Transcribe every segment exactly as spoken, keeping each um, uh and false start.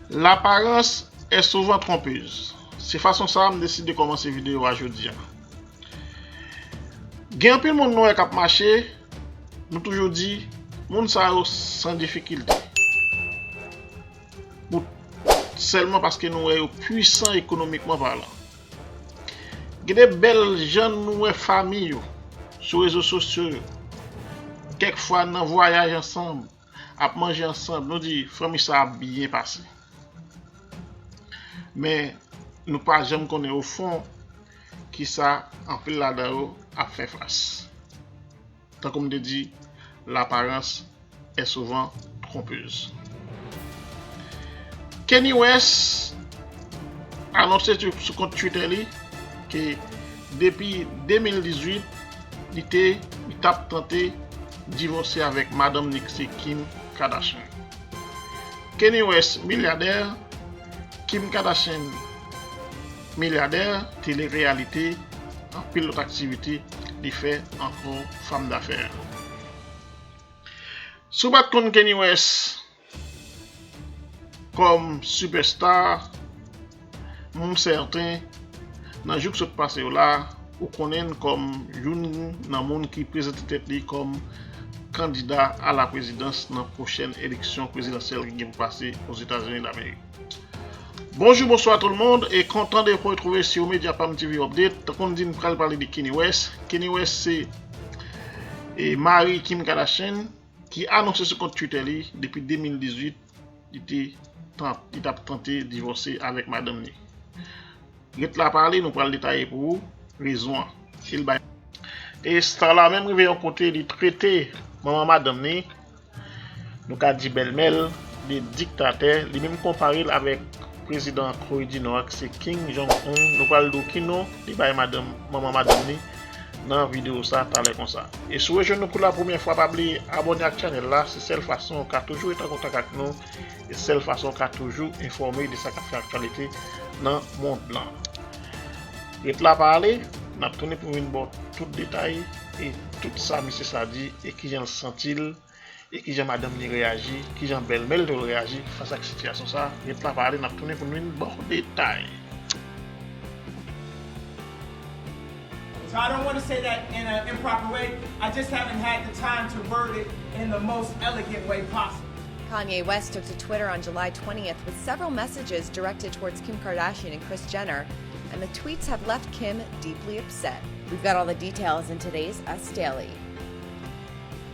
L'apparence est souvent trompeuse. Se fason sa a m deside kòmanse videyo a jodi a. Gen anpil moun nou wè k ap mache, nou toujou di, moun sa yo san difikilte. Pou, sèlman paske nou wè yo pwisan ekonomikman palan. Gen de bèl jan nou wè fanmi yo sou rezo sosyo yo. Kèk fwa nan vwayaj ansanm, ap manje ansanm, nou di fanmi sa ap byen pase. Men, nou pa janm konnen ofon kisa anpil ladan yo ap fè fas. Tankou m te di, l'apparence est souvent trompeuse. Kanye West anonse sou, sou kont Twitter li ke depi de mil dizuit, li te, li t ap tante divòse avèk madanm li ki se Kim Kardashian. Kanye West milyadè, Kim Kardashian milyadè, tele-reyalite, anpil lòt aktivite li fè antan fanm dafè. Si w pa t konn Kanye West kòm sipèsta, m sèten, nan jou k sot pase yo la, ou konnen l kòm youn nan moun ki prezante tèt li kòm kandida a la prezidans nan pwochèn eleksyon prezidansyèl ki gen pou pase Ozetazini Damerik. Bonjou, bonswa tout le monde, e kontan de retwouve sou Media Pam T V Update. Tankou m di, m pral pale de Kanye West. Kanye West se, e, mari Kim Kardashian ki anonse sou kont Twitter li depi de mil dizuit li te tan-, li t ap tante divòse avèk madanm li. Ret la pale, nou pral detaye pou ou rezon an. E l bay. E star la menm rive yon kote li trete manman madanm li, nou ka di bèlmè l, de diktatè, li menm konpare l avèk prezidan Kore di Nò a ki se Kim Jong Un. Nou pral di w ki non li bay madanm, manman madanm li nan videyo sa talè konsa. E si w rejwenn nou pou la premyè fwa, pa bliye abòne ak chanèl la, se sèl fason w ka toujou ret an kontak ak nou, e sèl fason w ka toujou enfòme de sa k ap fè aktyalite nan mond lan. Ret la pa ale, n ap tounen pou vin ba w tout detay e tout sa misye sa di e kijan l santi l e kijan madanm li reyaji, kijan bèlmè l tou reyaji fas ak sitiyasyon sa a. Ret la pa ale, n ap tounen pou n vin ba w detay. So I don't want to say that in an improper way. I just haven't had the time to word it in the most elegant way possible. Kanye West took to Twitter on July twentieth with several messages directed towards Kim Kardashian and Kris Jenner, and the tweets have left Kim deeply upset. We've got all the details in today's Us Daily.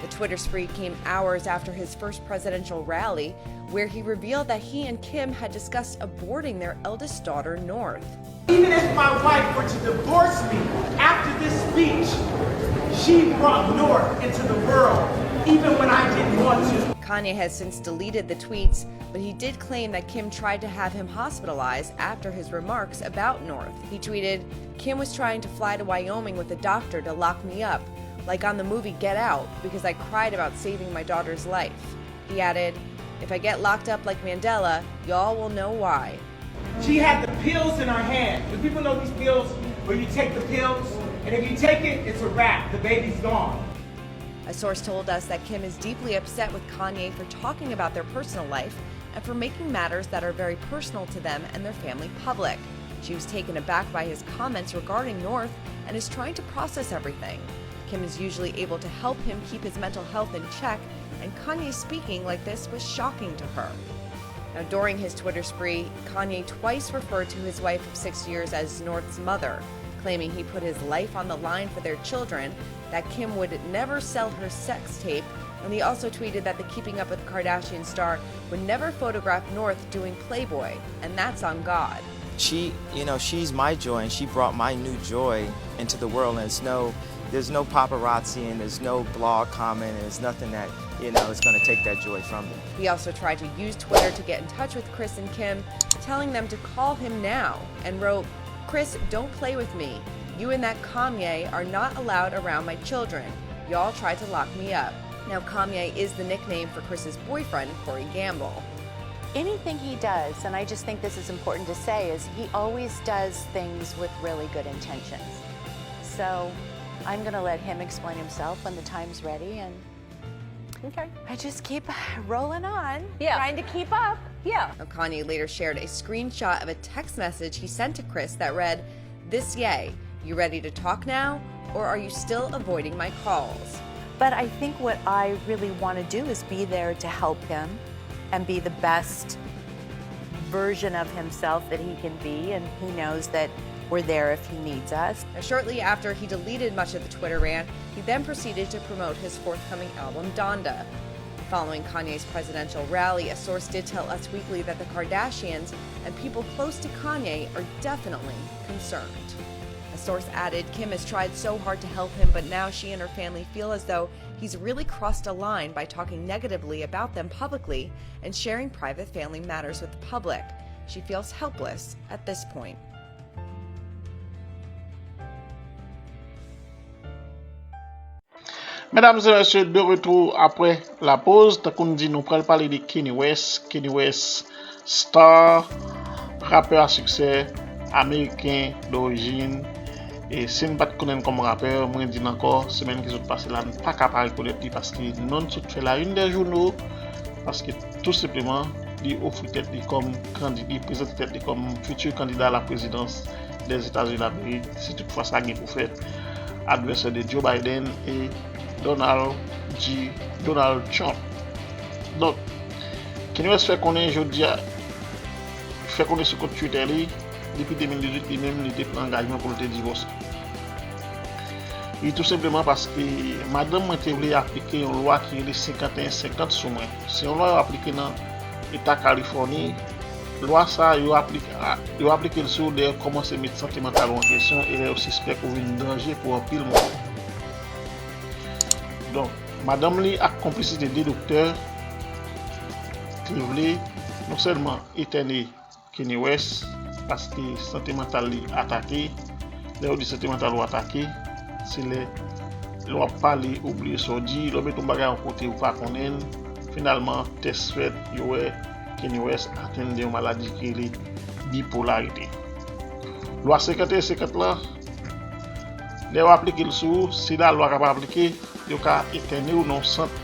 The Twitter spree came hours after his first presidential rally, where he revealed that he and Kim had discussed aborting their eldest daughter, North. Even if my wife were to divorce me after this speech, she brought North into the world, even when I didn't want to. Kanye has since deleted the tweets, but he did claim that Kim tried to have him hospitalized after his remarks about North. He tweeted, "Kim was trying to fly to Wyoming with a doctor to lock me up, like on the movie Get Out, because I cried about saving my daughter's life." He added, "If I get locked up like Mandela, y'all will know why." She had the pills in her hand. Do people know these pills where you take the pills? And if you take it, it's a wrap. The baby's gone. A source told us that Kim is deeply upset with Kanye for talking about their personal life and for making matters that are very personal to them and their family public. She was taken aback by his comments regarding North and is trying to process everything. Kim is usually able to help him keep his mental health in check, and Kanye speaking like this was shocking to her. Now, during his Twitter spree, Kanye twice referred to his wife of six years as North's mother, claiming he put his life on the line for their children, that Kim would never sell her sex tape, and he also tweeted that the Keeping Up with the Kardashians star would never photograph North doing Playboy, and that's on God. She, you know, she's my joy, and she brought my new joy into the world. And it's no, there's no paparazzi, and there's no blog comment, and there's nothing that, you know, is going to take that joy from me. He also tried to use Twitter to get in touch with Kris and Kim, telling them to call him now, and wrote, "Kris, don't play with me. You and that Kanye are not allowed around my children. Y'all tried to lock me up." Now, Kanye is the nickname for Kris's boyfriend, Corey Gamble. Anything he does, and I just think this is important to say, is he always does things with really good intentions. So I'm going to let him explain himself when the time's ready. And Okay. I just keep rolling on, Yeah. trying to keep up. Yeah. Now, Kanye later shared a screenshot of a text message he sent to Kris that read, "This Ye, you ready to talk now? Or are you still avoiding my calls?" But I think what I really want to do is be there to help him and be the best version of himself that he can be. And he knows that we're there if he needs us. Now, shortly after he deleted much of the Twitter rant, he then proceeded to promote his forthcoming album, Donda. Following Kanye's presidential rally, a source did tell Us Weekly that the Kardashians and people close to Kanye are definitely concerned. A source added, "Kim has tried so hard to help him, but now she and her family feel as though he's really crossed a line by talking negatively about them publicly and sharing private family matters with the public. She feels helpless at this point." Medam e mesye, de retou apre lapoz, tankou n di, nou pral pale de Kanye West. Kanye West, star, rapè a siksè, ameriken dorijin. E si n pa t konnen l kòm rapè, mwen di n ankò, semèn ki sot pase la, n pa ka pa rekonèt li paske non l sot fè la une des journaux, paske tou senpleman, li ofri tèt li kòm kandida, li prezante tèt li kòm fitir kandida a la prezidans Dèzetazini Damerik, si toutfwa sa gen pou fèt, advèsè de Joe Biden e Donald J. Donald Trump. Donk, Kanye West fè konnen jodi a, fè konnen sou kont Twitter li, depi de mil dizuit, li menm, li te pran angajman pou l te divòse. Li tou senpleman paske madanm mwen te vle aplike yon lwa ki rele senkanteyen senkant sou mwen. Se yon lwa yo aplike nan eta Kalifòni. Lwa sa a, yo aplike, a, yo aplike l sou ou lè yo kòmanse met sante mantal ou an kesyon e lè yo sispèk ou vin danje pou anpil moun. Donk, madanm li ak konplisite de doktè te vle non sèlman etène Kanye West, paske sante mantal li atake. Lè yo di sante mantal ou atake, se lè, lè w ap pale, ou bliye sa w di, lè w mete yon bagay yon kote ou pa konnen l. Finalman, tès fèt, yo wè Kanye West atenn de yon maladi ki rele bipolarite. Lwa senkanteyen senkant lan, lè yo aplike l sou ou, si lalwa ka pa aplike, yo ka etène w nan yon sant.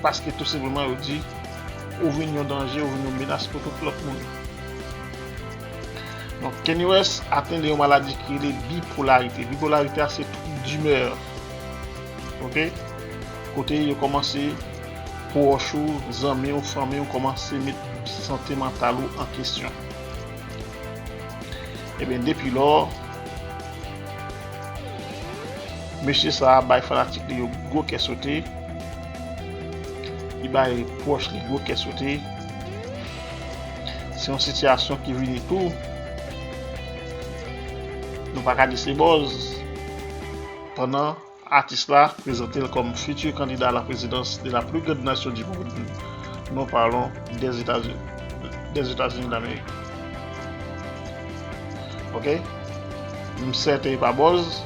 Paske tou senpleman yo di, ou vin yon danje, ou vin yon menas pou tout lòt moun. Donk, Kanye West atenn de yon maladi ki rele bipolarite. Bipolarite a se trouble d'humeur. Oke? Kote yo kòmanse, pwòch ou, zanmi w, fanmi w kòmanse met sante mantal ou an kesyon. Ebyen, depi lò, mesye sa a bay fanatik li yo gwo kè sote. Li bay pwòch li gwo kè sote. Se yon sitiyasyon ki vini tou, nou pa ka di se buzz, pandan atis la prezante l kòm fitir kandida a la présidence de la plus grande nation du monde. Nous parlons des États-Unis, des États-Unis d'Amérique. Oke? M sèten e pa buzz.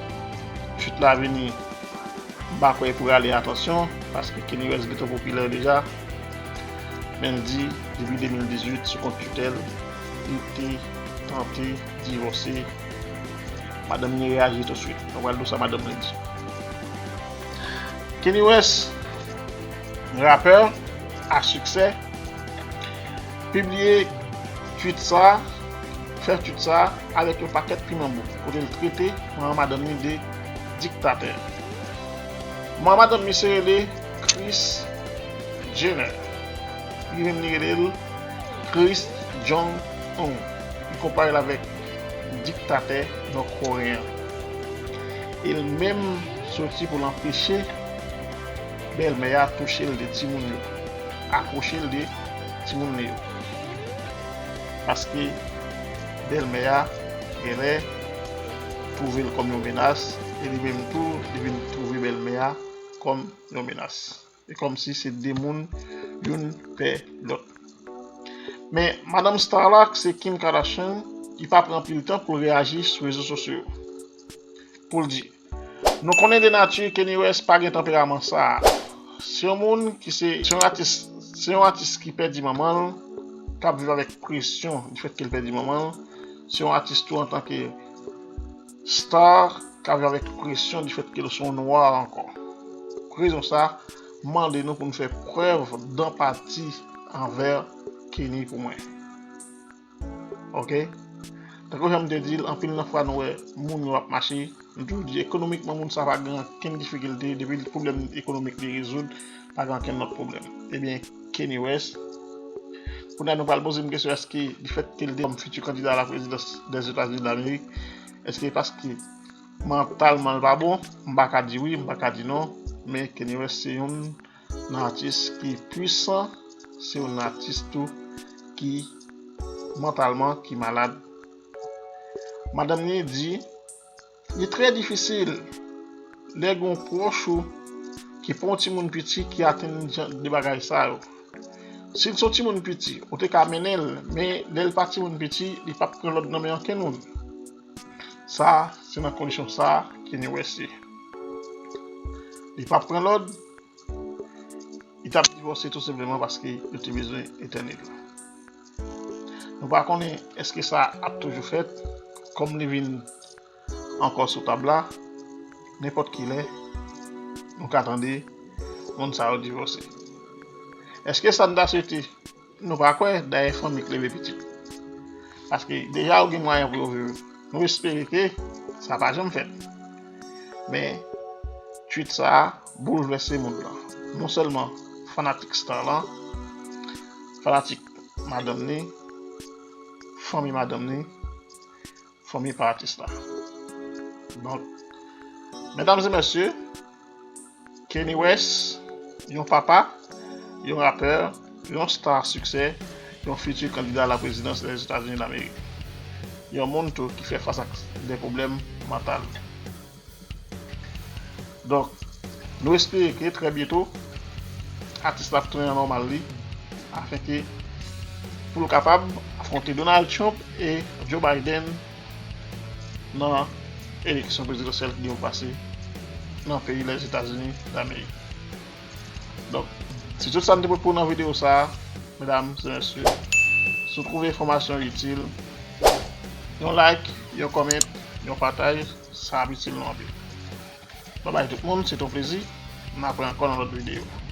Chit la vini, m pa kwè pou rale atansyon, paske Kanye West gentan popilè deja. Men l di, depi de mil dizuit, sou kont Twitter l, li te tante divòse. Madanm li reyaji touswit. Nou pral di w sa madanm li di. Kanye West, rapè a siksè, pibliye tweet sa, fè tweet sa avèk yon pakèt piman bouk, kote l trete manman madanm li de diktatè. Manman madanm misye rele Kris Jenner. Li menm li rele l Kris Jong Un. Li konpare l avèk diktatè nò koreyen an. E l menm soti pou l anpeche bèlmè a touche l de timoun yo, apwoche l de timoun li yo. Paske bèlmè a genlè twouve l kòm yon menas, e li menm tou, li vin twouve bèlmè a kòm yon menas. E kòmsi se de moun, youn pè lòt. Men, madanm star la, se Kim Kardashian, li pa pran anpil tan pou l reyaji sou rezo sosyo yo. Pou l di, nou konnen de nati Kanye West pa gen tanperaman sa a. Se yon moun ki se, se yon atis, se yon atis ki pèdi manman l, k ap viv avèk presyon di fèt ke l pèdi manman l. Se yon atis tou antanke star k ap viv avèk presyon di fèt ke l se yon nwa ankò. rezon sa, mande nou pou nou fè prèv danpati anvè Kenny pou mwen. Ok? Tankou jan m te di l, anpil nan fwa nou wè moun yo ap mache, nou toujou di ekonomikman moun sa pa gen ankenn difikilte, depi pwoblèm ekonomik li rezoud, pa gen ankenn lòt pwoblèm. Ebyen, Kenny West, kounye a nou pral poze m kesyon, èske li fèt ke l te kòm fiti kandida a la prezidans dèzetazini damerik, èske paske mantalman l pa bon? M pa ka di wi, m pa ka di non, men Kenny West se youn nan atis ki pwisan, se youn nan atis tou ki mantalman ki malad. Madanm li di, li trè difisil lè gen yon pwòch ou ki pa yon timoun piti ki atenn jan de bagay sa yo. Si l se yon timoun piti, ou te ka mennen l, men lè l pa timoun piti, li p ap pran lòd nan men ankenn moun. Sa, se nan kondisyon sa a Kenny West ye. Li p ap pran lòd, li t ap divòse tou senpleman paske yo te bezwen etène l. Nou pa konnen èske sa ap toujou fèt, kòm li vin ankò sou tab la, nenpòt ki lè, nou ka tande moun sa yo divòse. Èske sa n ta swete? Nou pa kwè, dayè fanmi k leve pitit. Paske deja yo gen mwayen pou yo viv. Nou espere ke sa pa janm fèt. Men, twit sa a boulvèse mond lan. Non sèlman fanatik star lan, fanatik madanm ni, fanmi madanm ni, fanmi pa atis la. Donk, medam e mesye, Kenny West, yon papa, yon rapè, yon star siksè, yon fiti kandida a la prezidans Lèzetazini Damerik. Yon moun tou ki fè fas ak de pwoblèm mantal. Donk, nou espere ke trè byento, atis la ap tounen nan nòmal li, afenke pou l kapab afwonte Donald Trump e Joe Biden nan eleksyon prezidansyèl ki gen pou pase nan peyi Lèzetazini Damerik. Donk, se tout sa m te pote pou w nan videyo sa a, medam e mesye. Si w twouve enfòmasyon itil, yon like, yon comment, yon pataj, sa ap itil nou anpil. Babay tout moun, se te yon plezi. N ap wè ankò nan lòt videyo.